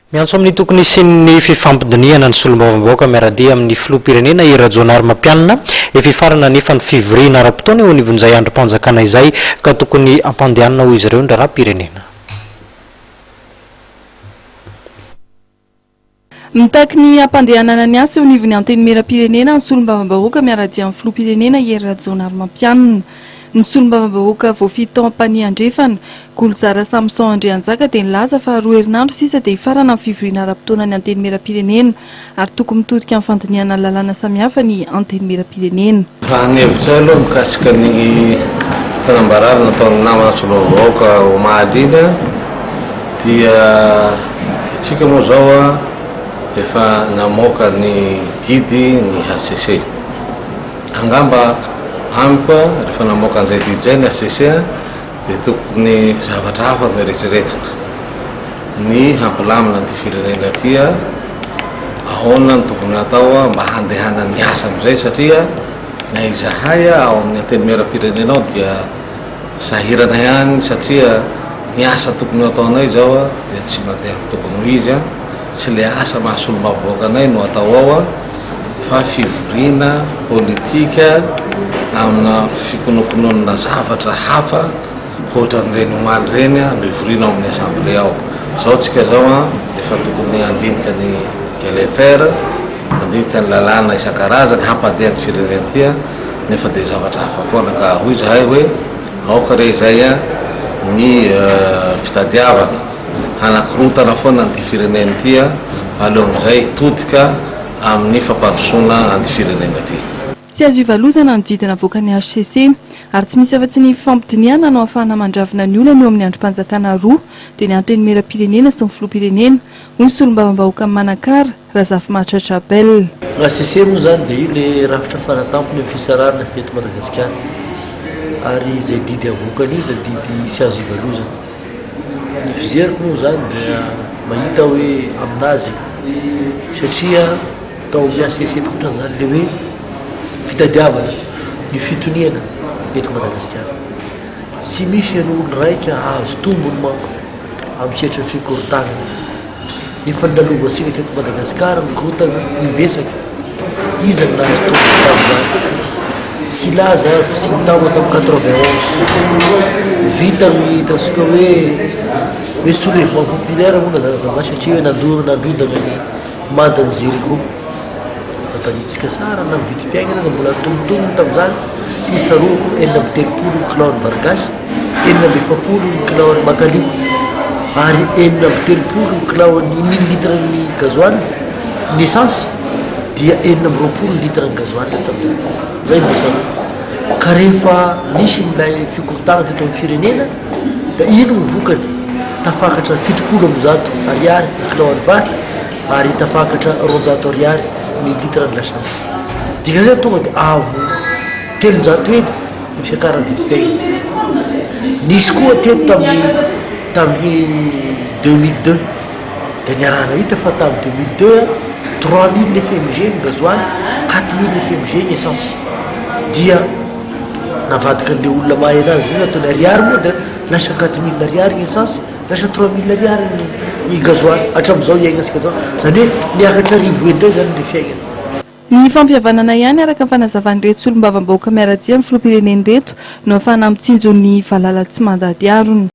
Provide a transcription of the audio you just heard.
Miantso amin'ny tokony hisian'ny fifampidinihana ny solombavambahoaka miara-dia amin'ny filoham-pirenena Hery Rajaonarimampianina. Efa hifarana anefa ny fivoriana ara-potoana eo anivon'izay andrim-panjakana izay ka tokony hampandehanina hoy izy ireo ny raharaham-pirenena. Mitaky ny hampandehanana ny asa eo anivon'ny Antenimierampirenena ny solombavambahoaka miara-dia amin'ny filoham-pirenena Hery Rajaonarimampianina. Ny solombavambahoaka voafidy tao Ampanihy Andrefana, Golozara Samson Andrianjaka dia nilaza fa roa herinandro sisa dia hifarana ny fivoriana ara-potoanan'ny Antenimierampirenena ary tokony mitodika amin'ny fandinihana ny lalàna samihafa ny Antenimierampirenena. Raha ny hevitray aloha mikasika ny fanambarana nataon'ny namana solombavambahoaka omaly iny dia isika moa izao efa namoaka ny didy ny hcc. Angamba amiko rehefa namoaka an'izay didy izay ny hcc dia tokony zavatra hafa no eretreretina. Ny hampilamina an'ity firenena ity, ahoana no tokony hatao mba handehanan'ny asa amin'izay satria na izahay ao amin'ny antenimieram-pirenena ao dia sahirana ihany satria ny asa tokony ho ataonay izao dia tsy mandeha amin'ny tokony ho izy, tsy ilay asa maha solombavambahoaka anay no atao ao. fa fivoriana politika amina fikonokononana zavatra hafa hoatran'ireny omaly ireny no ivoriana ao amin'ny assemblée ao. Izao tsika izao efa tokony handinika ny LFR, handinika ny lalàna isan-karazany hampandeha ity firenena ity nefa dia zavatra hafa foana ka hoy izahay hoe aoka re izay ny fitadiavana hanakorontana foana an'ity firenena ity fa aleo amin'izay hitodika amin'ny fampandrosoana an'ity firenena ity. Tsy azo ivalozana ny didy navoakan'ny hcc, ary tsy misy afa-tsy ny fifampidinihana no ahafahana mandravona ny olana eo amin'ny andrim-panjakana roa, dia ny Antenimierampirenena sy ny Filoham-pirenena, hoy ny solombavambahoakan'i Manakara, Razafimahatratra Abel. Ny hcc moa izany dia io ilay rafitra faratampony amin'ny fitsarana eto Madagasikara, ary izay didy avoakany io dia didy tsy azo ivalozana. Ny fijeriko moa izany dia mahita hoe aminazy satria tao amin'ny HCC tokotrany izany ilay hoe fitadiavana ny fitoniana eto Madagasikara. Tsy misy ny olona raika hahazo tombony manko amin'ny sehatry ny fikorontanana. Efa nolalovantsika teto Madagasikara ny korontana imbetsaka. Iza no nahazo tombony tamin'izany? Tsy hilaza aho sy ny taona tamin'ny 91. Vita ny hitantsika hoe hoe soulèvement populaire moa lazana tamin'izany satria hoe nandoro nandrodana ny mandan'i Jericho. Fa tadidintsika tsara na ny vidim-piainana aza mbola antonontonony tamin'izany satria tsaroako 36 ny kilaon'ny vary gasy, 46 ny kilaon'ny makalio ary 36 ny kilaon'ny ny litran'ny gasoil, ny essence dia 26 ny litran'ny gasoil tamin'izany. Izay no tsaroako. Ka rehefa nisy ilay fikorontanana teto amin'ny firenena dia ino ny vokany? Tafakatra 170 ariary ny kilaon'ny vary. ary tafakatra 200 ariary ny litre ny lasantsy. Dikan'izay tonga dia avo 300 heny ny fiakaran'ny vidim-piainana. Nisy koa teto tamin'ny tamin'ny 2002 dia niaraha-nahita fa tamin'ny 2002 3000 FMG ny gasoil, 4000 FMG ny essence. Dia navadika an'ilay olona mahay anazy io nataony ariary moa dia lasa 4000 ariary ny essence. Lasa 3000 ariary ny ny gasoil hatramin'izao iainantsika izao. Izany hoe miakatra arivo heny indray izany ilay fiainana. Ny fampihavanana ihany araka ny fanazavan'ireto solombavambahoaka miara-dia amin'ny filoham-pirenena ireto no ahafahana mitsinjo ny valala tsy mandady harona.